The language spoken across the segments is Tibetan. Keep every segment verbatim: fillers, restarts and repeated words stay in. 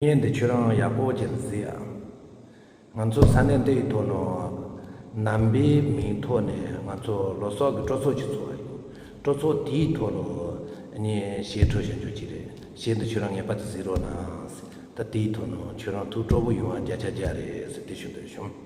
བརྙན་འདི་ཁྱོད་རང་ཡག་པོ་ཅིག་གཟིགས་ཨ། ང་ཚོ་ས་གནས་འདིའི་ཐོག་ནས་ནང་པའི་མིང་ཐོག་ནས་ང་ཚོ་ལོ་གསར་གྱི་སྤྲོ་ཚོགས་ཅིག་ཚོགས་ཡོད། སྤྲོ་ཚོགས་དེའི་ཐོག་ནས་ངས་གཞས་འཁྲབ་བཞག་རྒྱུ་ཅིག་རེད། གཞས་འདི་ཁྱོད་རང་ངེས་པར་དུ་གཟིགས་རོགས་གནང་། ད་དེའི་ཐོག་ནས་ཁྱོད་རང་ཐུགས་སྤྲོ་པོ་ཡོང་བ་བརྒྱ་ཆ་བརྒྱ་རེད་ཟེར་དེ་ཞུ་འདོད་བྱུང་།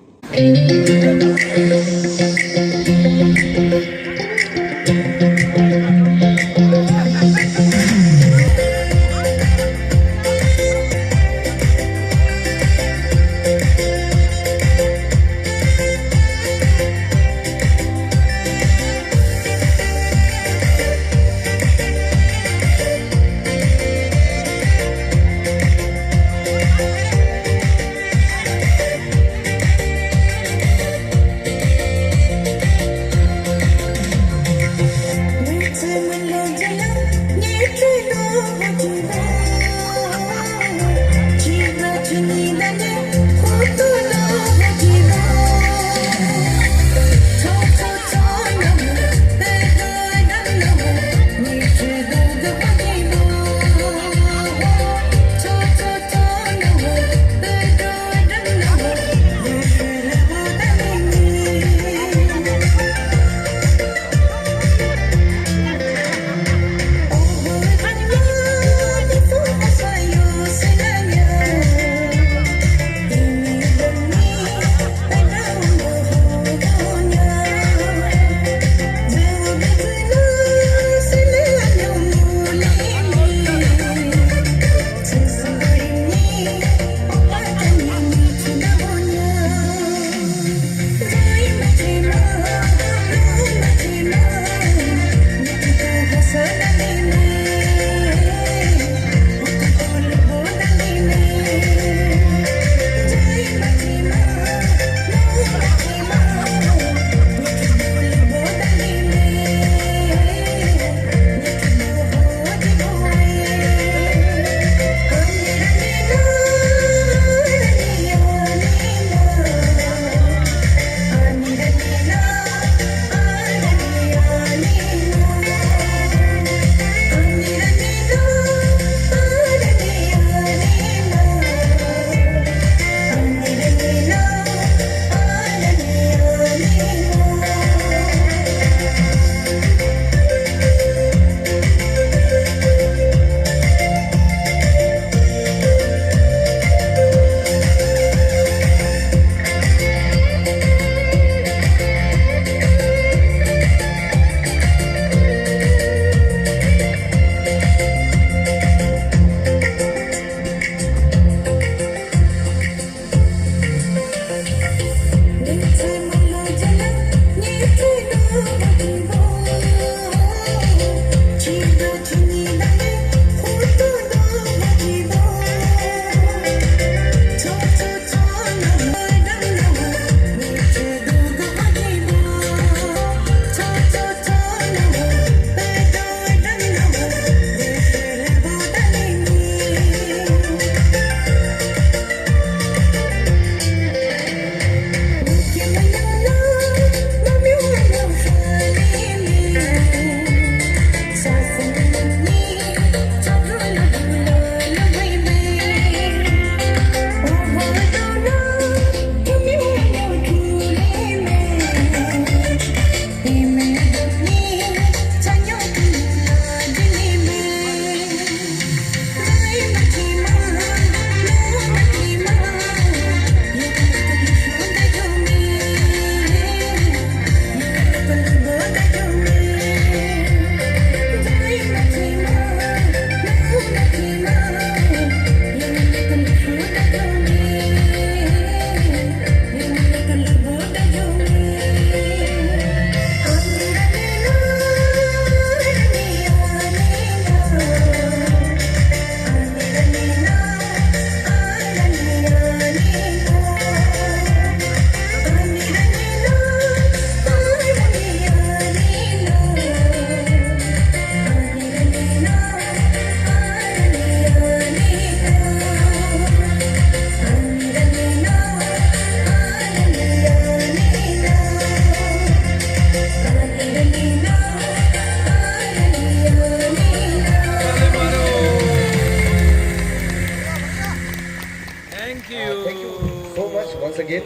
Thank you. Thank you so much once again.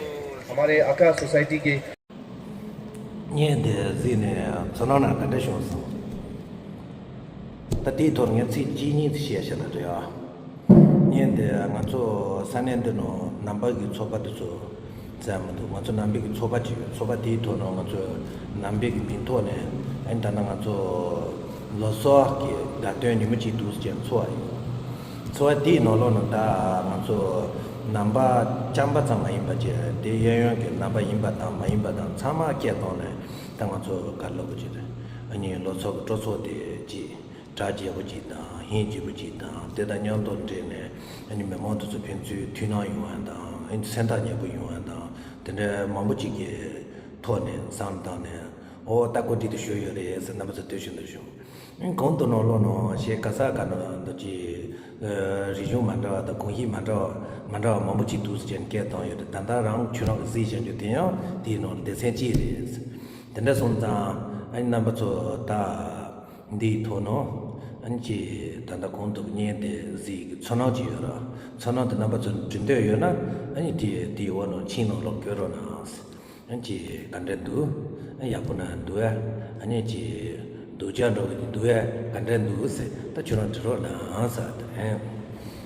हमारे आका सोसाइटी के। བརྙན་དེ་གཟིགས་ནས་ཚོར་སྣང་ག་འདྲ་བྱུང་སོང་། ད་དེའི་ཐོག་ངས་ཚིག་གཅིག་གཉིས་ཤད་བཞག་ན་འགྲིག་ཨ། བརྙན་དེ་ང་ཚོ་ས་གནས་འདི་ནང་ནང་པ་གི་ཚོགས་པ་དེ་ཚོ་ཙམ་མི་འདུག་ང་ཚོ་ནང་པའི་གི་ཚོགས་པ་ཅིག་ཡོད། ཚོགས་པ་དེའི་ཐོག་ནང་ང་ཚོ་ནང་པའི་གི་མིང་ཐོག་ནས་ཨ་ནི་ད་ལྟ་ང་ཚོ་ལོ་གསར་གི་དགའ་སྟོན་ཉིན་མོ་གཅིག་འདུག་ཟེར་ཚོགས་པ་ཡོད། ཚོགས་པ་དེའི་ནང་ལོགས་ནང་ད་ང་ཚོ་ནང་པ་རྐྱང་པ་ཙམ་མ་ཡིན་པ་བྱས་དེ་གཡས་གཡོན་གྱི་ནང་པ་ཡིན་པ་དང་མ་ཡིན་པ་དང་ཚང་མ་སྐད་བཏང་ནས་ད་ང་ཚོ་ག་རེ་ལབ་དགོས་ཀྱི་རེད། ཨ་ནི་ལོ་གསར་གི་སྤྲོ་ཚོགས་དེ་ཅིག་གྲ་རྒྱས་པོ་ཅིག་དང་ཧིང་རྗེ་པོ་ཅིག་དང་དེ་དང་མཉམ་དུ་འབྲེལ་ནས་ཨ་ནི་མི་མང་དེ་ཚོ་ཕན་ཚུན་མཐུན་སྣང་ཡོང་བ་དང་ཨ་ནི་སེམས་ཐག་ཉེ་པོ་ཡོང་བ་དང་དེ་འདྲ་མང་པོ་ཅིག་གི་ཐོག་ནས་བསམ་བཏང་ནས་ཨོ་ད་གོ་འདི་དུ་ཞུ་ཡོད་རེད་ཟེར་རྣམ་པ་ཚོ་ལྟོས་ཤིག་འདུག་བྱུང་། གོང་དུ་ནང་ལོགས་ནང་ཞེས་ག་ས་ག་ནང་འདུག་ཅིག་རིག་གཞུང་མ་འདྲ་བ་དང་གོམས་གཤིས་མ་འདྲ་བ་མ་འདྲ་བ་མང་པོ་ཅིག་འདུག་ཟེར་ནས་སྐད་བཏང་ཡོད་རེད། ད་ལྟ་རང་ཁྱོད་རང་གི་གཟིགས་བཞིན་རྒྱུ་དེ་ཡང་དེའི་ནང་ལ་སྡེ་ཚན་གཅིག་རེད། དེ་འདྲ་སོང་ཙང་ཨ་ནི་རྣམ་པ་ཚོ་ད། འདིའི་ཐོག་ནང་ཨ་ནི་ཅིག་ད་ལྟ་གོང་དུ་བརྙན་དེ་གཟིགས་ཀྱི་ཚོར་སྣང་ཅིག་ཡོད་ར། ཚོར་སྣང་དེ་རྣམ་པ་ཚོ་འབྲི་འདོད་ཡོད་ན་ཨ་ནི་དེ་དེའི་འོག་ནང་མཆན་ནང་ལོགས་བཀོད་རོགས་གནང་། ཨ་ནི་ཅིག་ག་འདྲ་འདུག་ཨ་ཡག་པོ་ན་འདུག་ཨ། ཨ་ནི་ཅིག་སྡུག་ཅག་འགྲོ་གི་འདུག་ཨ། ག་འདྲ་འདུག་ཟེར་ད་ཁྱོད་རང་འབྲི་རོགས་གནང་ཟེར་དེ་རེད།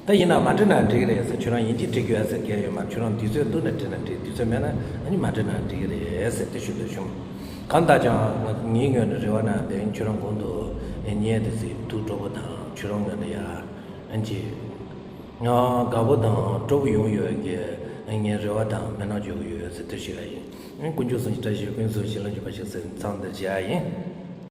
ད་ཡིན་ན་མ་འབྲི་ན་འགྲིག་གི་རེད་ཟེར། ཁྱོད་རང་ཡིན་གཅིག་འབྲི་དགོས་ཟེར་གལ་ཡོད་མ་རེད། ཁྱོད་རང་དུས་ཚོད་འདུག་ན་འབྲི་ན་འགྲིག་དུས་ཚོད་མེད་ན་ཨ་ནི་མ་འབྲི་ན་འགྲིག་གི་རེད་ཟེར་དེ་ཞུ་འདོད་བྱུང་། གང་ལྟར་ཀྱང་ངའི་ངོས་ནས་རེ་བ་ན་དེ་ཁྱོད་རང་གོང་དུ་བརྙན་དེ་གཟིགས་ཐུགས་སྤྲོ་པོ་དང་ཁྱོད་རང་ངོས་ནས་ཡ་ཨ་ནི་དགའ་པོ་དང་སྤྲོ་པོ་ཡོང་ཡོད་ཀྱི་ངའི་རེ་བ་དང་སྨོན་ལམ་འཇོག་གི་ཡོད་ཟེར་དེ་ཞུ་ཡ་ཡིན། དཀོན་མཆོག་གསུམ་གྱི་བཀྲ་ཤིས་ཀུན་སྩལ་ཞིང་ལམ་འཇུག་པ་ཞིག་ཟེར་མཚམས་འདིར་བཞག་ཡ་ཡིན།